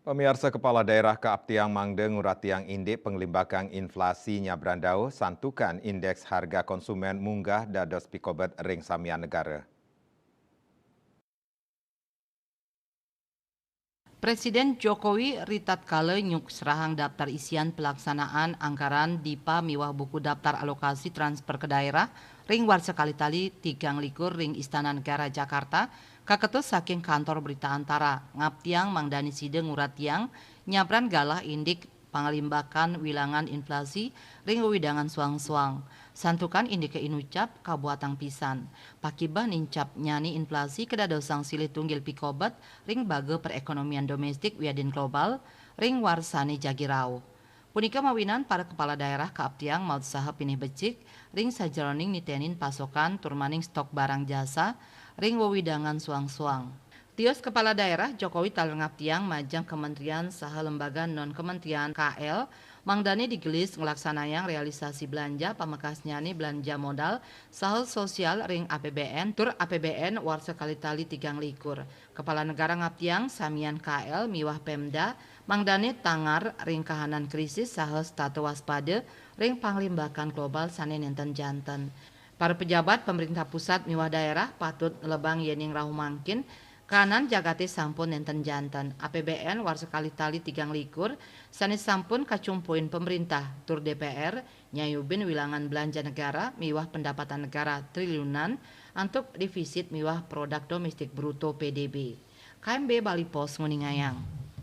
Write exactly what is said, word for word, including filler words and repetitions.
Pamiarsa, Kepala Daerah kaaptiang mangda nguratiang indik panglimbakan inflasi nyabran dauh santukan indeks harga konsumen munggah dados pikobet ring samian negara. Presiden Jokowi ritatkala nyuk serahang daftar isian pelaksanaan anggaran DIPA miwah buku daftar alokasi transfer ke daerah ring warsa kalitali tigang likur ring Istana Negara Jakarta, kaketus saking Kantor Berita Antara, ngaptiang mangdani sida nguratiang nyabran galah indik panglimbakan wilangan inflasi ring wewidangan suang-suang. Santukan indike inucap kabuatang pisan. Pakibeh nincapnyane inflasi kadadosang silih tunggil pikobet ring baga perekonomian domestik wiadin global ring warsane jagi rauh. Punika mawinan para kepala daerah kaaptiang mautsaha pinih becik ring sajeroning nitenin pasokan tur maning stok barang jasa ring wewidangan suang-suang. Tios kepala daerah, Jokowi taler ngaptiang majeng kementerian saha lembaga non kementerian K L mangdane digelis nglaksanayang realisasi belanja, pamekasnyane belanja modal saha sosial ring A P B N tur A P B N warsa kalitali tigang likur. Kepala negara ngaptiang samian K L miwah Pemda mangdane tangar ring kahanan krisis saha setata waspada ring panglimbakan global sane nenten janten. Para pejabat pemerintah pusat miwah daerah patut nglebang yening rauh mangkin, kahanan jagate sampun nenten janten. A P B N warsa kalitali tigang likur sane sampun kacumpuin pemerintah tur D P R nyayubin wilangan belanja negara miwah pendapatan negara triliunan antuk defisit miwah produk domestik bruto, P D B. K M B Bali Post nguningayang.